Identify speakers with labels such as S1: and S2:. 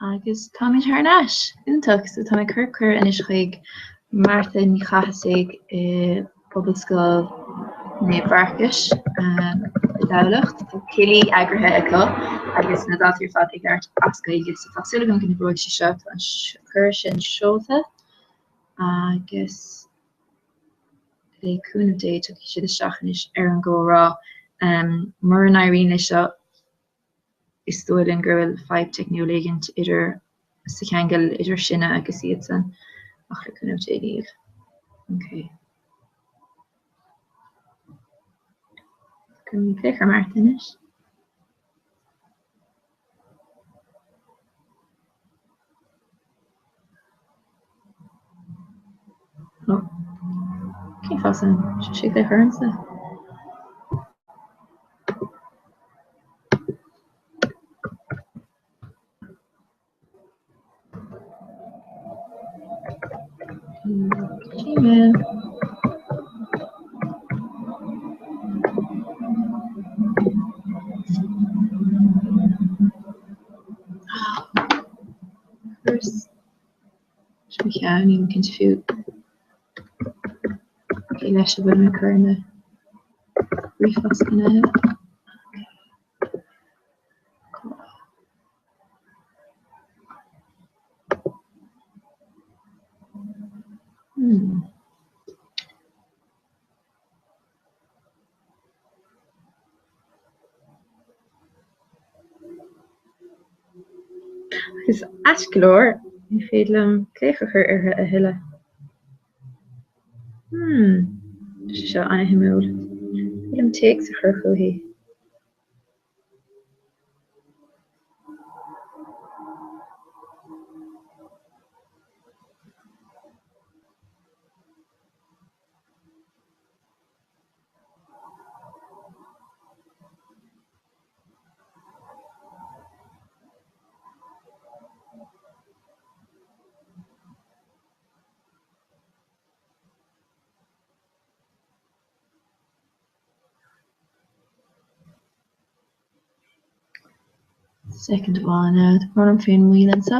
S1: Agus táimid thar n-ais! Iontach! So tá mé ag cur cuireadh anois chuig Martha Ní Chathasaigh i bPobalscoil Naomh Mharcais i dTamhlacht. Tá céilí eagraithe acu agus na daltaí ar fad ag labhairt as Gaeilge so tá súil agam go n-oibreoidh sé seo. Tá an cuireadh sin seolta agus le cúnamh Dé tiocfaidh siad isteach anois ar an gcomhrá. Mura n-éiríonn leis seo, Is dóigh linn go bhfuil fadhb teicniúil éigint idir sa cheangal idir sinne agus iadsan, ach le cúnamh Dé níl. Ok. Cuirfidh mé glaoch ar Martha anois. Ó, cén fáth san? Tá sé ag glaoch ormsa. Gmail. First, Seo mo cheann, nílim cinnte fiú cé leis a bhfuil mé ag cur na ríomhphostanna. Hmm. Agus ait go leor, ní féidir liom glaoch a chur uirthi a thuilleadh. Hmm, tá sé seo an-shuimiúil. Féidir liom téacs a chur chuici. Soicind amháin, tá brón orm faoin moill anseo.